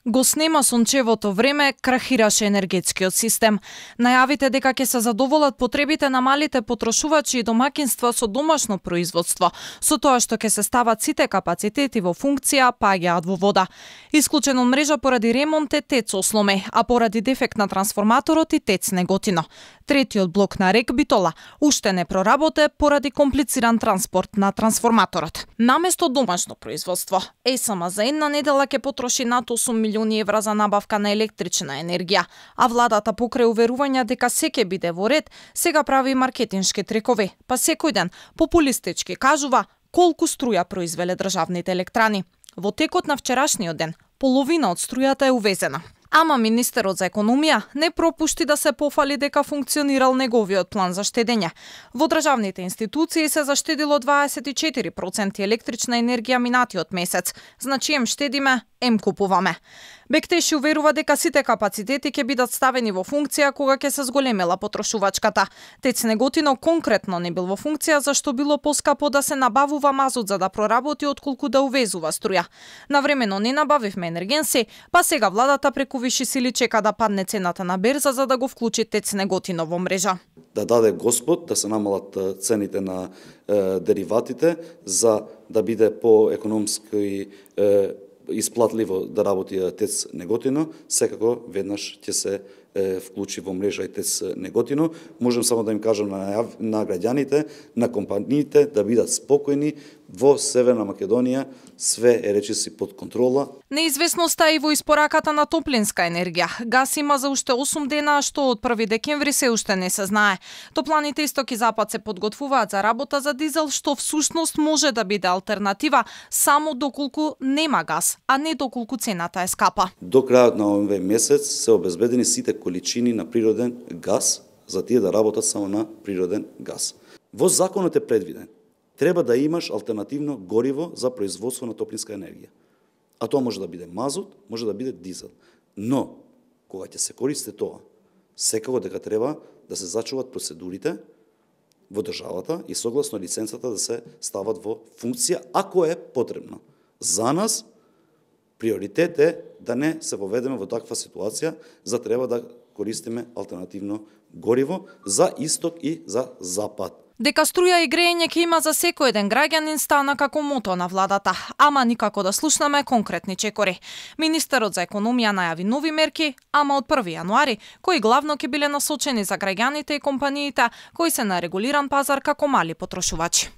Го снема сончевото време, крахираше енергетскиот систем. Најавите дека ќе се задоволат потребите на малите потрошувачи и домакинства со домашно производство, со тоа што ќе се стават сите капацитети во функција, паѓаат во вода. Исклучен од мрежа поради ремонт е ТЕЦ Осломе, а поради дефект на трансформаторот и ТЕЦ Неготино. Третиот блок на РЕК Битола уште не проработе поради комплициран транспорт на трансформаторот. Наместо домашно производство, ЕСМ за една недела ќе потроши над 8 милиони евра за набавка на електрична енергија, а владата покрај уверувања дека се ќе биде во ред, сега прави маркетиншки трекови, па секој ден популистички кажува колку струја произвеле државните електрани. Во текот на вчерашниот ден, половина од струјата е увезена. Ама министерот за економија не пропушти да се пофали дека функционирал неговиот план за штедење. Во државните институции се заштедило 24% електрична енергија минатиот месец. Значи ем штедиме, ем купуваме. Бектеши уверува дека сите капацитети ќе бидат ставени во функција кога ќе се зголемела потрошувачката. ТЕЦ Неготино конкретно не бил во функција зашто било поскапо да се набавува мазут за да проработи отколку да увезува струја. Навремено не набавивме енергенси, па сега владата преку виши сили чека да падне цената на берза за да го вклучи ТЕЦ Неготино во мрежа. Да даде Господ да се намалат цените на дериватите за да биде поекономски исплатливо да работи ТЕЦ Неготино, секако веднаш ќе се вклучи во мрежа и ТЕЦ Неготино. Можем само да им кажам на граѓаните, на компаниите да бидат спокојни. Во Северна Македонија све е речиси под контрола. Неизвестноста и во испораката на топлинска енергија. Газ има за уште 8 дена, што од 1 декември се уште не се знае. Топланите исток и запад се подготвуваат за работа за дизел, што всушност може да биде алтернатива само доколку нема газ, а не доколку цената е скапа. До крајот на овој месец се обезбедени сите количини на природен газ за тие да работат само на природен газ. Во законот е предвиден треба да имаш алтернативно гориво за производство на топлинска енергија. А тоа може да биде мазут, може да биде дизел. Но, кога ќе се користи тоа, секако дека треба да се зачуват процедурите во државата и согласно лиценцата да се стават во функција, ако е потребно. За нас, приоритет е да не се воведеме во таква ситуација, за треба да користиме алтернативно гориво за исток и за запад. Дека струја и грејење ќе има за секој еден граѓанин стана како мото на владата, ама никако да слушнаме конкретни чекори. Министерот за економија најави нови мерки, ама од 1 јануари, кои главно ќе биле насочени за граѓаните и компаниите кои се на регулиран пазар како мали потрошувачи.